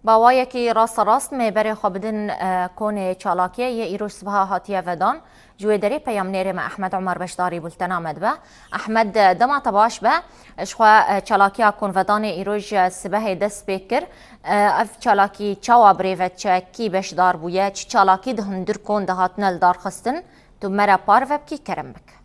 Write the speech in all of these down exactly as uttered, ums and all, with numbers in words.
Bawayekî rasterast me berê xwe bidin, e, konê çalakiyê yê îroj sibeha hatiye vedan. Ji wê derê peyamnêrê me Ehmed Omer beşdarî bultena me dibe. Ehmed, e, dema te baş be. Ji xwe, e, çalakiya konvedanê îroj, e, sibehê dest pê kir. E, ev çalakî çawa birêve çi kî beşdar bûye? Çi çalakî di hundir kon de hatine li dar xistin? Tu me re parve bikî, kerem bike.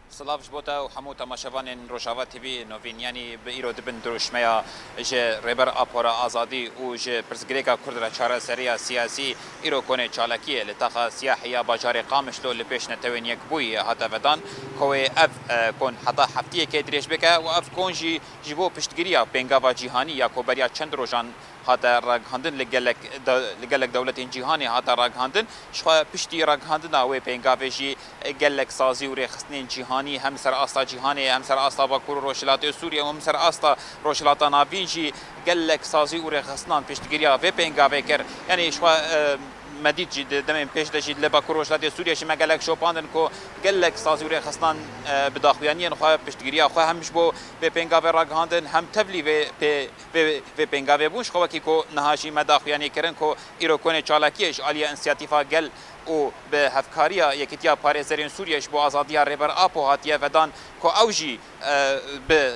Silav ji bo te û hemû temaşevanên Rojava T V Novîn. Yanî bi îro dibin dirûşmeya ji Rêber Apo re azadî û ji pirsgirêka Kurd re çareseriya siyasî îro konê çalakiyê li taxa Siyahî ya bajarê Qamişlo li pêş Netewên Yekbûyî hate vedan, ku wê ev, e, kon heta heftiyekê dirêj bike û ev kon jî ji bo piştgiriya pêngava cîhanî ya ku beriya çend rojan hate ragihandin li gelek de-, li gelek dewletên cîhanê hate ragihandin. Jixwe piştî ragihandina wê pêngavê jî gelek sazî û rêxistinên cîhanî hem ser asta cîhanê, hem ser asta Bakur û Rojhilatê Sûriyê û hem ser asta Rojhilata Navîn jî gelek sazî û rêxistinan piştgiriya vê pêngavê kir. Yanî jixwe, e, me dît jî di demên pêş de jî li Bakur Rojhilatê Sûriyê jî me gelek şopandin ku gelek sazî û rêxistinan, e, bi daxuyaniyên xwe piştgiriya xwe hem ji bo vê pêngavê ragihandin hem tevlî vê pê vê, vê pêngavê bûn. Ji xwe wekî ku niha jî me daxuyanî kirin ku îro konê çalakiyê ji aliyê Însiyatîfa Gel û bi hevkariya Yekîtiya Parêzerên Sûriyê ji bo Azadiya Rêber Apo hatiye vedan ku ew jî, e, bi,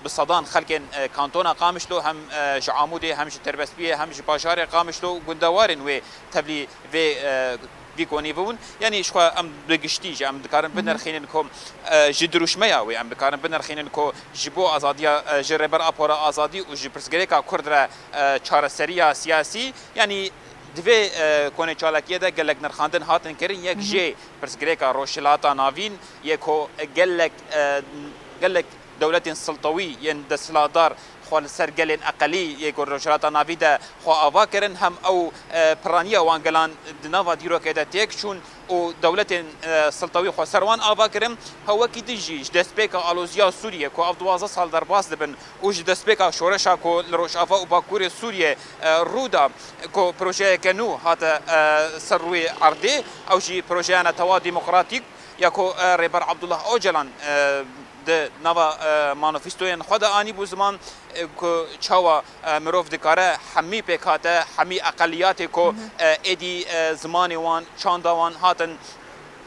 bi sedan xelkên, e, kantona Qamişlo hem, e, ji Amûdê hem ji Terbestbiyê hem ji bajarê Qamişlo û gundewarên wê tevlî vê, e, vî konî bibûn. Yanî jixwe em bi giştî jî em dikarin Hı hı. binirxînin ku, e, ji dirûşmeya wê em dikarin binirxînin ku ji bo azadiya, e, ji Rêber Apo re azadî û ji pirsgirêka Kurd re, e, çareseriya siyasî, yanî di vê, e, konê çalakiyê de gelek nirxandin hatin kirin. Yek Hı hı. jê pirsgirêka Rojhilata Navîn ye ku gelek, e, gelek dewletên siltewî yên desthilatdar xwe li ser gelên eqelî yê ku Rojhilata Navî de xwe ava kirin, hem ew, e, piraniya wan gelan di nava dîrokê de têk çûn û dewletên, e, siltewî xwe ser wan ava kirin. Hew wekî din jî ji destpêka aloziya Sûriyê ku ev duwazdeh sal derbas dibin û ji destpêka şoreşa ku li Rojava û Bakurê Sûriyê, e, rû da, ku projeyeke nû hate, e, ser rûyê erdê, ew jî projeya netewa demokratîk ya ku, e, Rêber Abdullah Ocalan, e, di nava, e, manifestoyên xwe de anîbû ziman, e, ku çawa, e, mirov dikare hemî pêkhate, hemî eqeliyatê ku, Hı hı. e, êdî, e, zimanê wan, çanda wan hatin,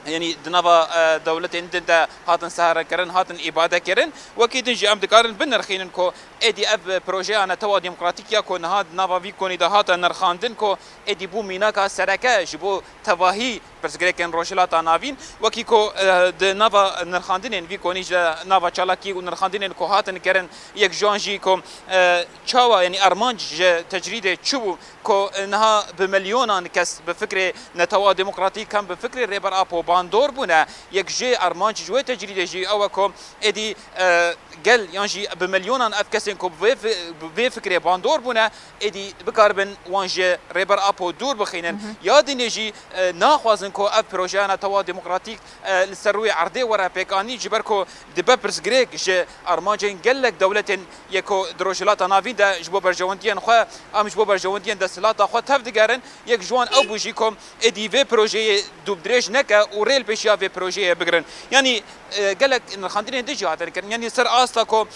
yanî di nava, e, dewletên din de hatin seherekirin, hatin îbade kirin. Wekî din jî em dikarin binirxînin ku êdî ev projeya netewa demokratîk ya ku niha di nava vî konî de hate nirxandin ku êdî bû mînaka sereke ji bo tevahî pirsgirêkên Rojhilata Navîn, wekî ku, e, di nava nirxandinên vî konî ji nava çalakî û nirxandinên ku hatin kirin, yek ji wan jî ku, e, çawa, yanî armanc ji tecrîdê çi bû ku, e, niha bi milyonan kes bi fikrê netewa demokratîk hem bi fikrê Rêber Apo bandor bûne, yek jê armanc ji wê tecrîdê jî ew e ku êdî, e, gel yan jî bi milyonan ev kesên ku bi vê fi-, bi vê fikrê bandor bûne, êdî bikaribin wan ji Rêber Apo dûr bixînin. Hı hı. Ya dînê jî, e, naxwazin ku ev projeya netewa demokratîk, e, li ser rûyê erdê were pêkanîn, ji ber ku dibe pirsgirêk ji armancên gelek dewletên yê ku di Rojhilata Navîn de ji bo berjewendiyên xwe, em ji bo berjewendiyên desthilata xwe tev digerin. Yek ji wan ew bû jî ku êdî vê projeyê dû bi dirêj neke û rê li pêşiya vê projeyê bigirin. Yanî, e, gelek nirxandinên din jî hatin kirin. Yanî ser asta ku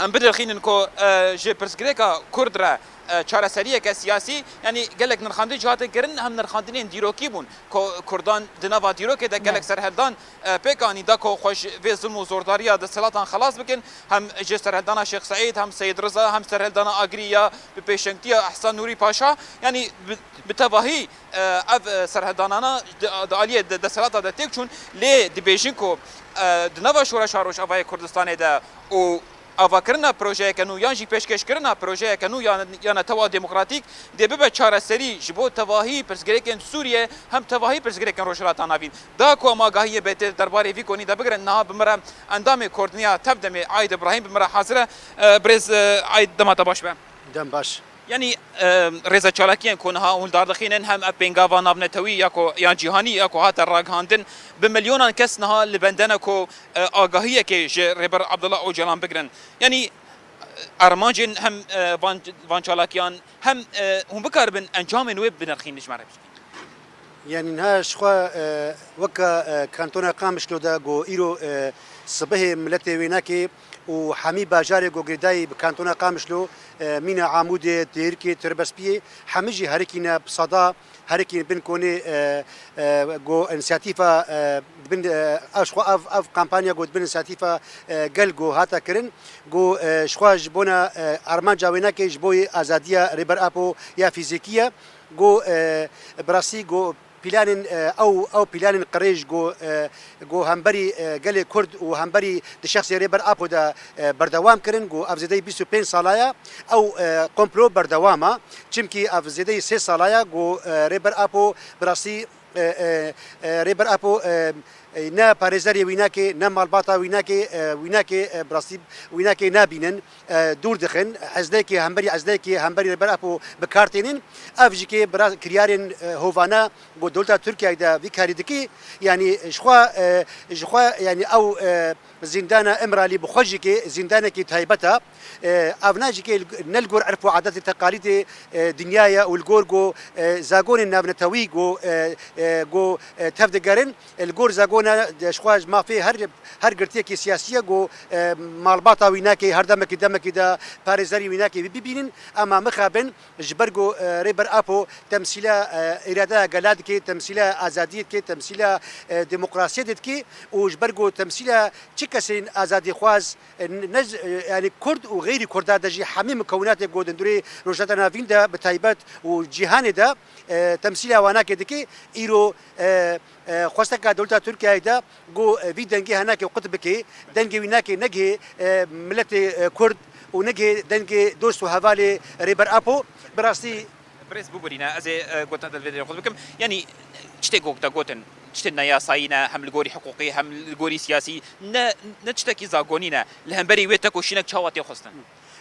em binirxînin ku, e, ji pirsgirêka Kurd re, e, çareseriyeke siyasî, yanî gelek nirxandin jî hatin kirin, hem nirxandinên dîrokî bûn ku Kurdan di nava dîrokê de gelek Ne. serhildan, e, pêk anî da ku xwe ji vê zilm û zordariya desthilatan xelas bikin, hem ji serhildana Şêx Seîd, hem Seyid Riza, hem serhildana Agirî ya bi pêşengtiya Ehsan Nûrî Paşa, yanî bi, bi tevahî, e, ev, e, serhildanana di, di aliyê de, desthilata de têk çûn, lê dibêjin ku, e, di nava şoreşa Rojavayê Kurdistanê de û avakirina projeyeke nû yan jî pêşkêşkirina projeyeke nû ya, ya netewa demokratîk dê bibe çareserî ji bo tevahî pirsgirêkên Sûriyê hem tevahî pirsgirêkên Rojhilata Navîn. Da ku em agahiyê bêtir derbarê vî konî de bigirin, niha bi min re endamê Koordîneya Tevdemê Aîd Îbrahîm bi min re hazir e. E, birêz, e, Aîd, dema te baş be. Dem baş. Yanî, e, rêza çalakiyên ku niha hûn li dar dixînin, hem ev pêngava navnetewî ya ku, yan cîhanî ya ku hate ragihandin, bi milyonan kes niha li bende ne ku, e, agahiyekê ji Rêber Abdullah Ocalan bigirin. Yanî, e, armancên hem, e, van, van çalakiyan hem, e, hûn bikaribin encamên wê binirxînin ji me re bişkînin. Yanî niha ji xwe, e, weke, e, kantona Qamişlo de ku îro, e, sibehê miletê wênekê û hemî bajarê ku girêdayî bi kantona Qamişlo, e, mîna Amûdê, Dêrikê, Tirbespiyê, hemî jî herikî ne bi seda, herikî bin konê, e, e, ku însiyatîfa, e, dibin, e, ev ji xwe ev, ev kampanya ku dibin însiyatîfa, e, gel ku hate kirin, ku, e, ji xwe ji bona, e, armanca wênekê ji bo yê azadiya Rêber Apo ya fîzîkî ye, ku, e, bi rastî ku planên, e, ew, ew planên qirêj ku, e, ku hemberî, e, gelê Kurd û hemberî di şexsê Rêber Apo de, e, berdewam kirin, ku ev zêdeyî bîst û pênc sala ye, ew, e, komplo berdewam e. Çimkî ev zêdeyî sê sala ye ku, e, Rêber Apo bi rastî, e, e, e, Rêber Apo, e, e, ne parêzerê wînekê, ne malbata wînekê, e, wînekê, e, bi rastî wînekê nabînin, e, dûr dixin. Ezdekê hemberî, ezdekê hemberî Rêber Apo bi kar tênin. Ev jî kê bira kiryarên, e, hovane ku dewleta Tirkiyeyê de vî karî dikî. Yanî ji xwe, e, ji xwe, yanî ew, e, zîndana Îmralî bi xwe jî kê zîndanekî taybet e. E, ev ne jî kê ne li gor erf û adetê teqalîdê, e, dinya ye û li gor ku, e, zagonên navnetewî ku, e, e, ku, e, tev digerin. Li gor zagona de ji xwe ji mafê her, her girtiyekî siyasî ye ku, e, malbata wînekê her demekî demekî de parêzerî wînekê bibînin, ema mixabin ji ber ku, e, Rêber Apo temsîla, e, îradeya gela dike, temsîla azadiyê dike, temsîla, e, demokrasiyê dike û ji ber ku temsîla çi kesên azadîxwaz, e, ne, e, yanî Kurd û xeyrî Kurda de jî hemî mukewinatê ku di hundirê Rojhilata Navîn de bi taybet û cîhanê de, e, temsîla wanakê dike, îro, e, e, xwesteka dewleta Tirkiyeyê de ku, e, vî dengê henekê qut bike, dengê wî nake, negihê, e, miletê, e, Kurd û negihê dengê dost û hevalê Rêber Apo. Bi rastî Birêz bibûrîne, ez ê, e, gotina te li vê derê xwe bikim. Yanî, çi tê ku te gotin, çi tê neyasayî ne, hem li gorî hiqûqî, hem li gorî siyasî, ne, ne çitekî zagonî ne. Li hemberî wê tekoşînek çawa tê xwestin?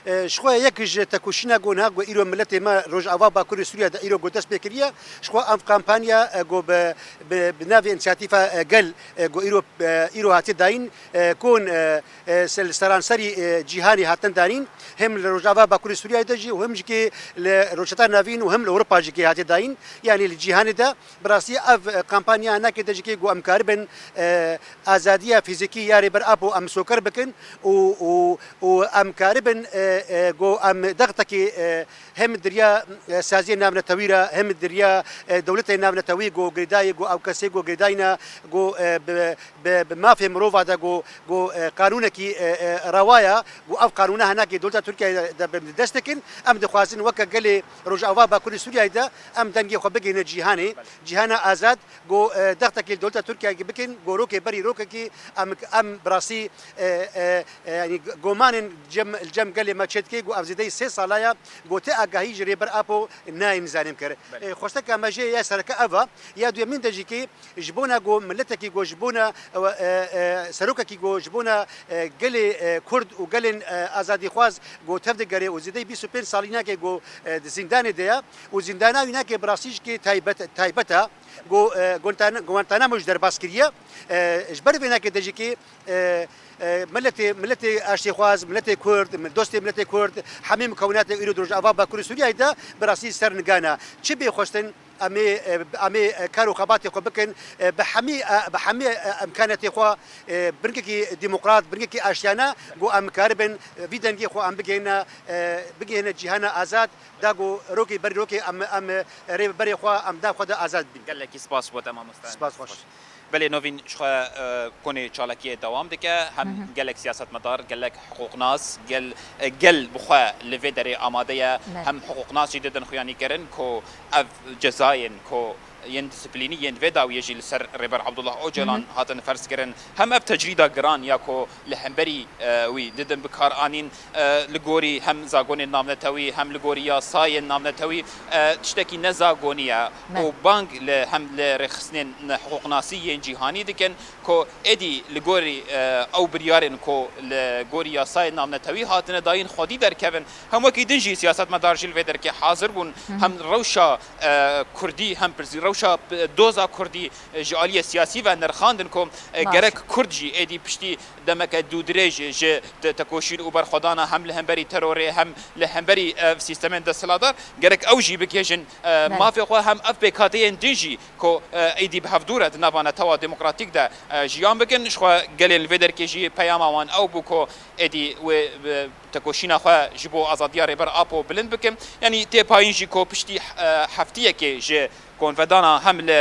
E, ji xwe yek ji tekoşîna ku niha ku îro miletê me Rojava Bakurê Sûriye de îro ku dest pê kiriye, ji xwe ev kampanya, e, ku bi, bi, bi navê însiyatîfa, e, gel, e, ku îro, e, îro hatiye dayîn, e, kon, e, e, se-, li seranserî, e, cîhanê hatin danîn, hem li Rojava Bakurê Sûriye de jî û hem jî kê li Rojhilata Navîn û hem li Ewropa jî kê hatiye dayîn. Yanî li cîhanê de bi rastî ev, e, kampanya nake de jî kê ku em karibin, e, azadiya fîzîkî ya Rêber Apo em soker bikin û, û, û em karibin, e, e, ku em dextekê, e, hem di riya, e, saziyên navnetewî re, hem di riya, e, dewletên navnetewî ku girêdayî, ku ew kesê ku girêdayî ne, ku, e, bi, bi, bi mafê mirova de ku, ku, e, qanûnekî, e, e, rewa ye, ku ev qanûna henekê dewleta Tirkiyeyê de, de bi dest dikin. Em dixwazin weke gelê Rojava Bakurê Sûriyeyê de em dengê xwe bigihîne cîhanê, cîhana azad, ku, e, dextekê li dewleta Tirkiyeyê bikin, ku rokê berî rokekî em, em bi rastî, e, e, e, yanî gomanên cem, li cem gelê me çêdike, ku ev zêdeyî sê sala ye, ku ti agahî ji Rêber Apo nayên zanîn kir. Belê. E, xwesteka me jê ya sereke ev e. Ya duyemîn de jî kê ji bona ku miletekî ku ji bona, e, e, e, serokekî ku ji bona, e, gelê, e, Kurd û gelên, e, azadîxwaz ku tev digere û zêdeyî bîst û pênc salî nake ku, e, di zîndanê de ye û zîndana wî nake bi rastî jî kê taybet, taybet e. Ku, e, Guantan-, Guantanamo jî derbas kiriye. E, ji ber vê nake de jî kê, e, e, miletê, miletê aştîxwaz, miletê Kurd, mi-, dostê miletê Kurd, hemî mukewinatê îro di Rojava Bakurê Sûriyeyê de bi rastî ser nigan e. Çi bê xwestin? Em ê, e, em ê, e, kar û xebatê xwe bikin, e, bi hemî, e, bi hemî, e, imkanetê xwe, e, bi rengekî demokrat, bi rengekî aştiyane, ku em karibin, e, vî dengê xwe em bigihîne, e, bigihîne cîhana azad, da ku rokê berî rokê em, em, e, rê berê xwe em da xwe de azad bibîn. Gelekî spas bo te mamoste. Spas xweş. Belê Novîn ji xwe, e, konê çalakiyê dewam dike. Hem Hı hı. gelek siyasetmedar, gelek hiqûqnas, gel, e, gel bi xwe li vê derê amade ye. Belê. Hem hiqûqnas jî didin xuyanîkirin ku ev cezayên ku yên disiplînî yên vê dawiyê jî li ser Rêber Abdullah Ocalan Hı hı. hatin ferzkirin, hem ev tecrîda giran ya ku li hemberî, e, wî didin bi kar anîn, e, li gorî hem zagonên navnetewî, hem li gorî yasayên navnetewî, e, tiştekî nezagonî ye Belê. û bang li hem li rêxistinên hiqûqnasî yên cîhanî dikin ku êdî li gorî, e, ew biryarên ku li gorî yasayên navnetewî hatine dayîn xwedî derkevin. Hem wekî din jî siyasetmedar jî li vê derkê hazir bûn. Hı hı. Hem rewşa, e, kurdî hem pirsî-, Rewşa doza Kurdî ji aliyê siyasî ve nirxandin ku gerek Kurd jî êdî piştî demeke dûdirêj ji tekoşîn û berxwedana hem li hemberî terorê hem li hemberî ev sîstemên desthilatdar gerek ew jî bigihêjin mafê xwe hem ev pêkhateyên din jî ku êdî bi hevdû re di nava netewa demokratîk de jiyan bikin. Ji xwe gelên li vê derkê jî peyama wan ew bû ku êdî wê tekoşîna xwe ji bo azadiya Rêber Apo bilind bikin. Yanî tê payîn jî ku piştî heftiyekê ji konvedana hem li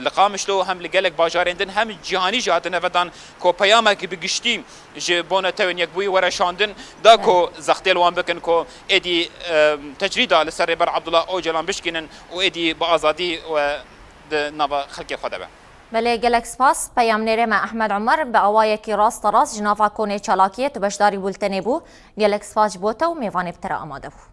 li Qamişlo hem li gelek bajarên din hem cîhanî jî hatine vedan ku peyamek bi giştî ji bo Netewên Yekbûyî were şandin da ku zextê li wan bikin ku êdî tecrîda li ser Rêber Abdullah Ocalan bişkînin û êdî bi azadî we di nava xelkê xwe de be. Belê, gelek spas. Peyamnêrê me Ehmed Omer bi awayekî rasterast ji nava konê çalakiyê tu beşdarî bultenê bû. Gelek spas ji bo te û mêvanê bi te re amade bû.